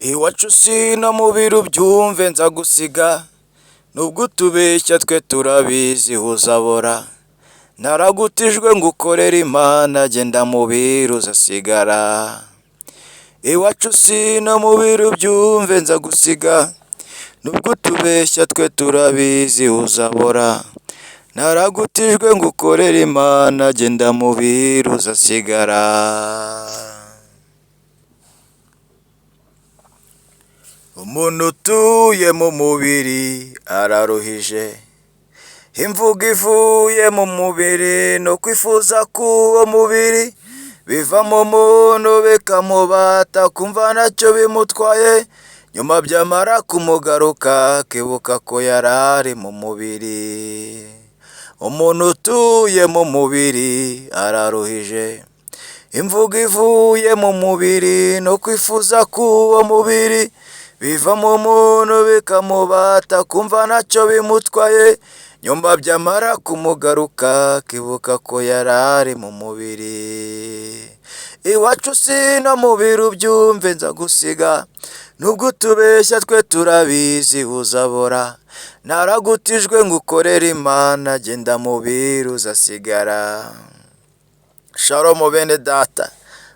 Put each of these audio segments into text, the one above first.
Iwacu si no mu biro ubyumve nzagusiga, nubwo utubeshya twe turabizi uzabora. Naragutijwe ngukorere Imana, genda mu biro uzasigara. Iwacu si no mu biro ubyumve nzagusiga, nubwo utubeshya twe turabizi uzabora. Naragutijwe ngukorere Imana, genda mu biro uzasigara. Umuntu utuye mu mubiri araruhije, imvugo ivuye mu mubiri no kwifuza k'uwo mubiri biva mu muntu bikamubata kumva ntacyo bimutwaye, nyuma byamara kumugaruka akibuka ko yari ari mu mubiri. Umuntu utuye mu mubiri araruhije, imvugo ivuye mu mubiri no kwifuza k'uwo mubiri biva mu muntu bikamubata kumva ntacyo bimutwaye, nyuma byamara kumugaruka akibuka ko yari ari mu mubiri. Iwacu si no mu biro ubyumve nzagusiga, nubwo utubeshya twe turabizi uzabora. Naragutijwe ngukorere Imana, genda mu biro uzasigara. Shalom bene data,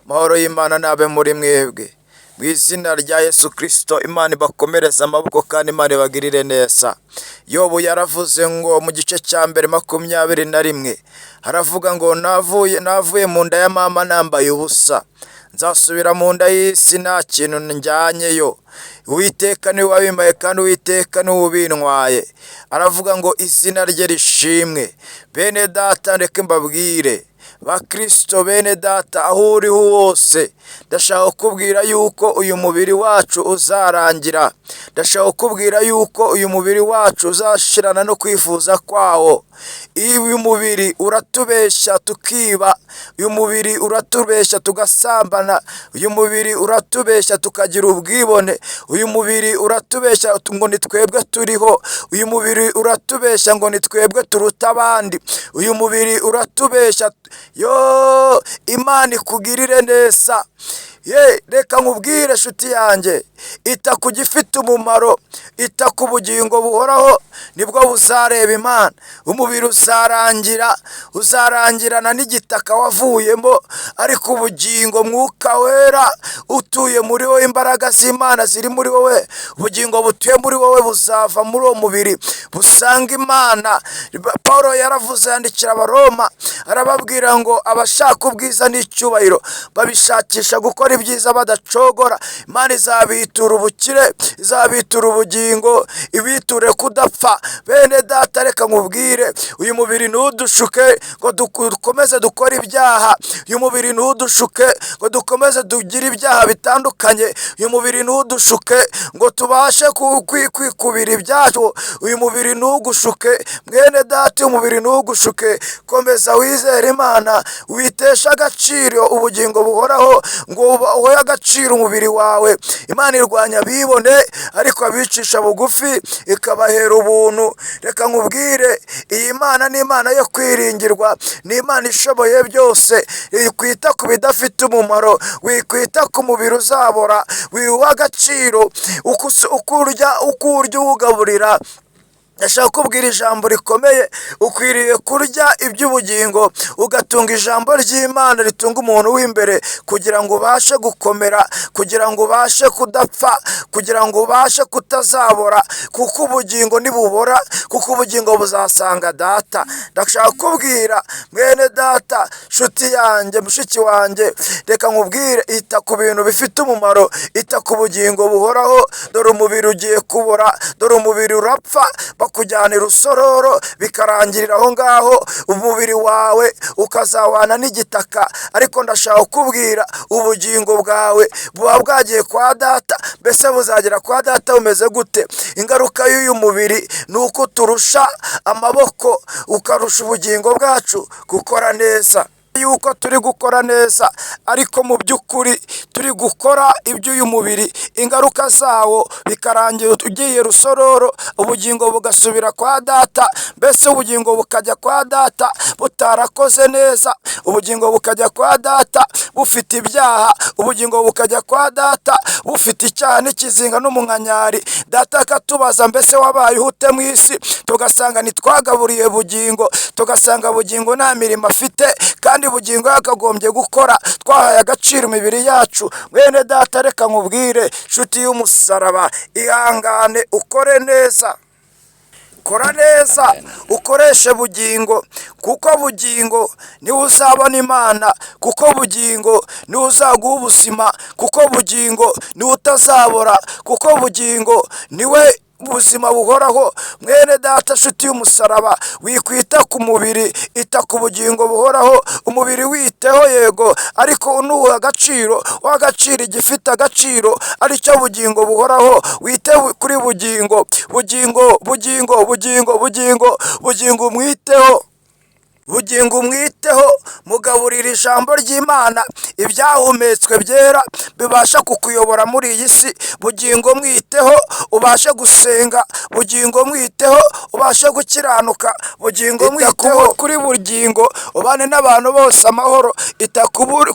amahoro y'Imana nabe muri mwebwe. Mu izina rya Yesu Kristo, Imana ibakomereze amaboko kandi Imana ibagirire neza. Yobu yaravuze ngo mu gice cya mbere 21, aravuga ngo navuye mu nda ya mama nambaye ubusa, nzasubira mu nda y'isi nta kintu njyanyeyo. Uwiteka niwe wabimpaye kandi Uwiteka niwe ubintwaye. Aravuga ngo izina rye rishimwe. Bene data reka mbabwire, Bakristo bene data aho uri hose, ndashaka kukubwira yuko uyu mubiri wacu uzarangira. Ndashaka kukubwira yuko uyu mubiri wacu uzashirana no kwifuza kwawo. Uyu mubiri uratubeshya tukiba, uyu mubiri uratubeshya tugasambana, uyu mubiri uratubeshya tukagira ubwibone, uyu mubiri uratubeshya ngo ni twebwe turiho, uyu mubiri uratubeshya ngo ni twebwe turuta abandi, uyu mubiri uratubeshya. Yo Imana ikugirire neza. Ye, reka nkubwire nshuti yanjye, ita ku gifite umumaro, ita ku bugingo buhoraho, nibwo buzareba Imana. Umubiri uzarangira, uzarangirana n'igitaka wavuyemo, ariko ubugingo Mwuka Wera utuye muri wowe, imbaraga z'Imana ziri muri wowe, ubugingo butuye muri wowe buzava muri uwo mubiri busanga Imana. Paul yaravuze yandikira Abaroma, arababwira ngo abashaka ubwiza n'icyubahiro babishakisha gukora ibyiza badacogora, Imana izabitura ubukire, izabitura ubugingo, ibiture kudapfa. Bene data reka nkubwire, uyu mubiri ntudushuke ngo dukomeze dukore ibyaha, uyu mubiri ntudushuke ngo dukomeze tugire ibyaha bitandukanye, uyu mubiri ntudushuke ngo tubashe kwikubira ibyacu, uyu mubiri ntugushuke mwene data, uyu mubiri ntugushuke. Komeza wizere Imana, witesha agaciro ubugingo buhoraho ngo uhe agaciro umubiri wawe. Imana irwanya abibone ariko abicisha bugufi ikabahera ubuntu. Reka nkubwire, iyi Mana ni Imana yo kwiringirwa, ni Imana ishoboye byose, ikwita ku bidafite umumaro, wikwita ku mubiri uzabora, wiha agaciro uko urya uwugaburira. Ndashaka kukubwira ijambo rikomeye, ukwiriye kurya iby'ubugingo, ugatunga ijambo ry'Imana ritunga umuntu w'imbere, kugira ngo ubashe gukomera, kugira ngo ubashe kudapfa, kugira ngo ubashe kutazabora, kuko ubugingo nibubora, kuko ubugingo buzasanga data. Ndashaka kukubwira mwene data, nshuti yanjye, mushiki wanjye, reka nkubwire, ita ku bintu bifite umumaro, ita ku bugingo buhoraho. Dore umubiri ugiye kubora, dore umubiri urapfa, bakujyana irusororo bikarangirira aho ngaho, umubiri wawe ukazawana n'igitaka. Ariko ndashaka kukubwira, ubugingo bwawe buba bwagiye kwa data. Mbese buzagera kwa data bumeze gute? Ingaruka y'uyu mubiri ni uko turusha amaboko, ukarusha ubugingo bwacu gukora neza. Yuko turi gukora neza, ariko mu by'ukuri turi gukora iby'uyu mubiri, ingaruka zawo bikarangira ugiye rusororo, ubugingo bugasubira kwa data. Mbese ubugingo bukajya kwa data butarakoze neza, ubugingo bukajya kwa data bufite ibyaha, ubugingo bukajya kwa data bufite icyaha n'ikizinga n'umunkanyari. Data akatubaza: "Mbese wabaye ute mu isi?" Tugasanga ntitwagaburiye bugingo, tugasanga bugingo nta mirimo afite kandi bugingo yakagombye gukora. Twahaye agaciro imibiri yacu. Mwene data, reka nkubwire, nshuti y'umusaraba, ihangane ukore neza. Kora neza, ukoreshe bugingo, kuko bugingo niwe uzabona Imana, kuko bugingo niwe uzaguha ubuzima, kuko bugingo niwe utazabora, kuko bugingo niwe buzima buhoraho. Mwene data, nshuti y'umusaraba, wikwita ku mubiri, ita ku bugingo buhoraho. Umubiri witeho yego, ariko nuha agaciro, uha agaciro igifite agaciro, aricyo bugingo buhoraho. Wite kuri bugingo, bugingo, bugingo, bugingo, bugingo, bugingo umwiteho, bugingo umwiteho, mugaburira ijambo ry'Imana, ibyahumetswe byera bibasha kukuyobora muri iyi si. Bugingo mwiteho, ubashe gusenga. Bugingo mwiteho, ubashe gukiranuka. Bugingo mwiteho, kuri bugingo ubane n'abantu bose amahoro. Ita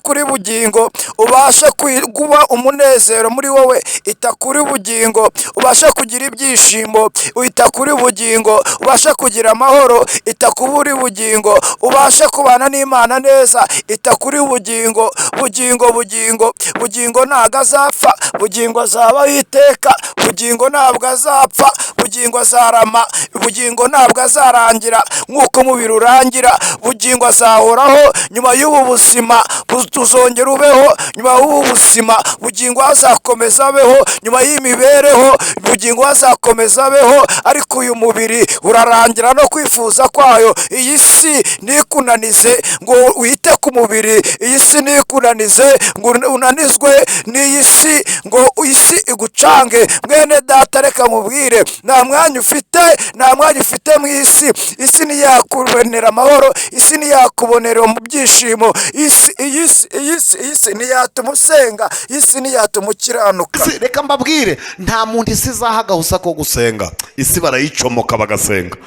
kuri bugingo, ubashe kuba umunezero muri wowe. Ita kuri bugingo, ubashe kugira ibyishimo. Ita kuri bugingo, ubashe kugira amahoro. Ita kuri bugingo, ubashe kubana n'Imana neza. Ita kuri bugingo, bugingo, bugingo, bugingo ntabwo azapfa, bugingo azabaho iteka. Bugingo ntabwo azapfa, bugingo azarama, bugingo ntabwo azarangira nk'uko umubiri urangira. Bugingo azahoraho nyuma y'ubu buzima, tuzongera ubeho nyuma y'ubu buzima. Bugingo azakomeza abeho nyuma y'imibereho, bugingo azakomeza abeho, ariko uyu mubiri urarangira no kwifuza kwayo. Iyi si ntikunanize ngo wite ku mubiri, iyi si ntikunanize ngo unanizwe n'iyi si, ngo isi igucange. Mwene data, reka nkubwire, nta mwanya ufite, nta mwanya ufite mu isi. Isi ntiyakubonera amahoro, isi ntiyakubonera mu byishimo, isi, iyi si, iyi si, iyi si ntiyatuma usenga, isi ntiyatuma ukiranuka. Reka mbabwire, nta muntu isi izaha agahusa ko gusenga. Isi barayicomoka bagasenga.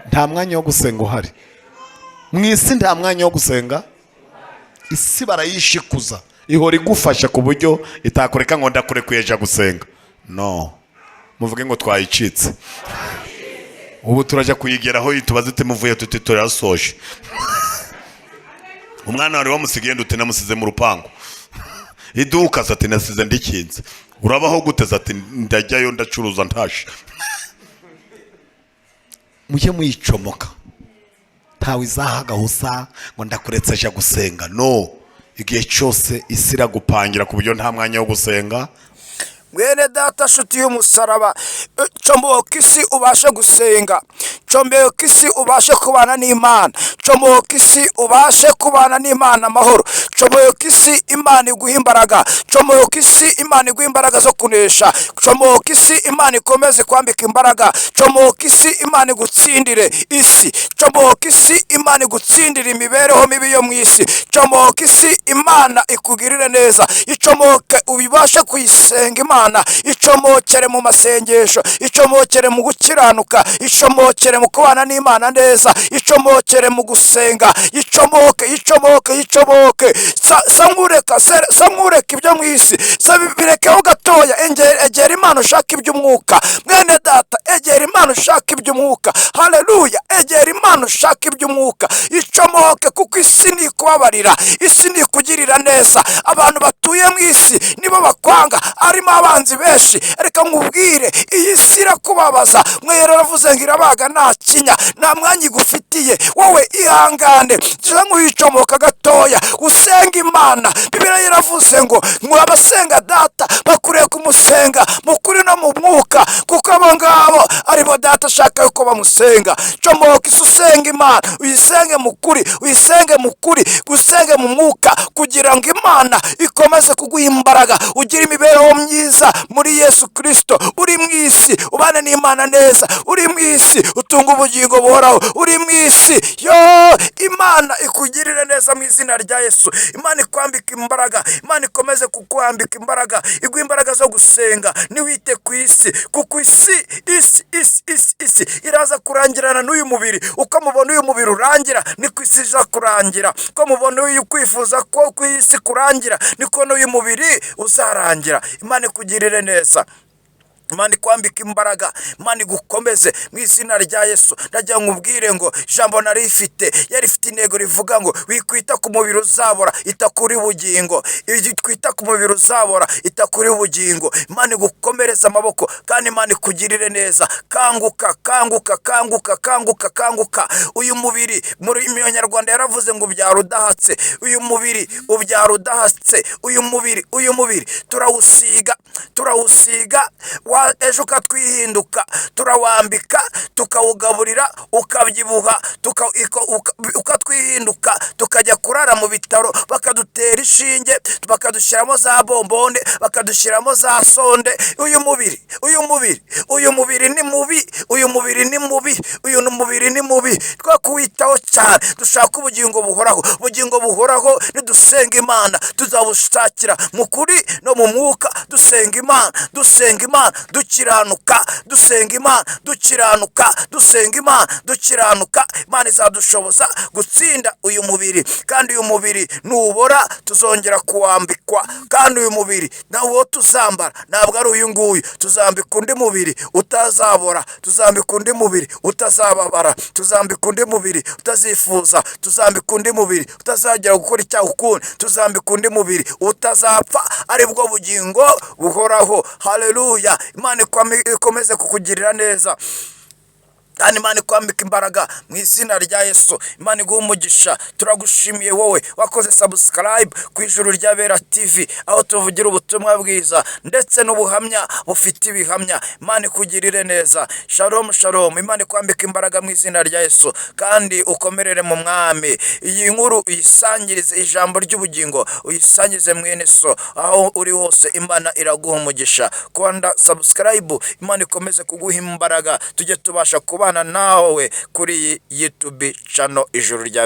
Nta mwanya wo gusenga uhari mu isi, nta mwanya wo gusenga. Isi barayishikuza, ihora igufasha ku buryo itakureka ngo ndakurekuye jya gusenga. No muvuge ngo twayicitse, ubu turajya kuyigeraho tubaze iti: "Muvuye?" Tuti: "Turasoje." "Umwana wawe wamusigaye?" Ndute: "Namusize mu rupangu." "Iduka?" Ati: "Nasize ndikinze." "Urabaho gute?" Ati: "Ndajyayo, ndacuruza, ntashe." Mujye muyicomoka, ntawe izaha agahusa ngo ndakuretse aja gusenga. No igihe cyose isi iragupangira ku buryo nta mwanya wo gusenga. Mwene data, nshuti y'umusaraba, comoka isi ubashe gusenga, comoka isi ubashe kubana n'Imana, comoka isi ubashe kubana n'Imana amahoro, comoka isi Imana iguha imbaraga, comoka isi Imana iguha imbaraga zo kunesha, comoka isi Imana ikomeze kwambika imbaraga, comoka isi Imana igutsindire isi, comoka isi Imana igutsindire imibereho mibi yo mu isi, comoka isi Imana ikugirire neza. Icomoke ubashe kuyisenga Imana, icomokere mu masengesho, icomokere mu gukiranuka, icomokere mu kubana n'Imana neza, icomokere mu gusenga. Icomoke, icomoke, icomoke. Sa nk'ureka, sa nk'ureka ibyo mu isi, sa birekeho gatoya. Egera Imana ushaka iby'umwuka. Mwene data, egera Imana ushaka iby'umwuka. Haleluya! Egera Imana ushaka iby'umwuka. Icomoke, kuko isi ntikubabarira, isi ntikugirira neza. Abantu batuye mu isi nibo bakwanga, harimo abanzi benshi. Reka nkubwire, iyi si irakubabaza. Mwe yaravuze ngo irabaga nta kinya, nta mwanya igufitiye wowe. Ihangane, tuza nk'uyicomoka gatoya, usenga Imana. Bibiliya yaravuze ngo mwe abasenga data bakwiriye kumusenga mu kuri no mu mwuka, kuko abo ngabo aribo Data ashaka yuko bamusenga. Comoka isi, usenga Imana, uyisenge mu kuri, uyisenge mu kuri, usenge mu mwuka, kugira ngo Imana ikomeze kuguha imbaraga, ugire imibereho myiza muri Yesu Kirisito. Uri mu isi ubane n'Imana neza, uri mu isi utunga ubugingo buhoraho, uri mu isi yo Imana ikugirire neza mu izina rya Yesu. Imana ikwambika imbaraga, Imana ikomeze kukwambika imbaraga, iguha imbaraga zo gusenga. Ntiwite ku isi, kuko isi, isi, isi, isi, isi iraza kurangirana n'uyu mubiri. Uko mubona uyu mubiri urangira, niko isi iza kurangira. Uko mubona uyu kwifuza ko ku isi kurangira, niko n'uyu mubiri uzarangira. Imana ikugirire neza, Imana ikwambika imbaraga, Imana igukomeze mu izina rya Yesu. Ndagira ngo ubwire ngo ijambo nari rifite, yari ifite intego rivuga ngo wikwita ku mubiri uzabora, ita kuri bugingo. Twita ku mubiri uzabora, ita kuri bugingo. Imana igukomereze amaboko kandi Imana ikugirire neza. Kanguka, kanguka, kanguka, kanguka, kanguka. Uyu mubiri, muri Nyarwanda yaravuze ngo ubyara udahatse. Uyu mubiri ubyara udahatse. Uyu mubiri, uyu mubiri turawusiga, turawusiga, ejo ukatwihinduka. Turawambika, tukawugaburira, ukabyibuha, ukatwihinduka, tukajya kurara mu bitaro, bakadutera inshinge, bakadushyiramo za bombone, bakadushyiramo za sonde. Uyu mubiri, uyu mubiri, uyu mubiri ni mubi, uyu mubiri ni mubi, uyu mubiri ni mubi. Twe kuwitaho cyane, dushaka ubugingo buhoraho. Ubugingo buhoraho nidusenga Imana tuzabushakira mu kuri no mu mwuka. Dusenga Imana, dusenga Imana dukiranuka, dusenga Imana dukiranuka, dusenga Imana dukiranuka, Imana izadushoboza gutsinda uyu mubiri. Kandi uyu mubiri nubora tuzongera kuwambikwa, kandi uyu mubiri nawo tuzambara ntabwo ari uyu nguyu. Tuzambika undi mubiri utazabora, tuzambika undi mubiri utazababara, tuzambika undi mubiri utazifuza, tuzambika undi mubiri utazagera gukora icyaha ukundi, tuzambika undi mubiri utazapfa, aribwo bugingo buhoraho. Haleluya! Imana ikomeze kukugirira neza kandi Imana ikwambika imbaraga mu izina rya Yesu. Imana iguha umugisha. Turagushimiye wowe wakoze subscribe ku Ijuru ry'Abera TV, aho tuvugira ubutumwa bwiza ndetse n'ubuhamya bufite ibihamya. Imana ikugirire neza. Shalom, shalom. Imana ikwambika imbaraga mu izina rya Yesu kandi ukomerere mu Mwami. Iyi nkuru uyisangirize, ijambo ry'ubugingo uyisangize mwene so aho uri hose. Imana iraguha umugisha. Kanda subscribe, Imana ikomeze kuguha imbaraga, tujye tubasha kubana nawe kuri iyi YouTube channel Ijuru rya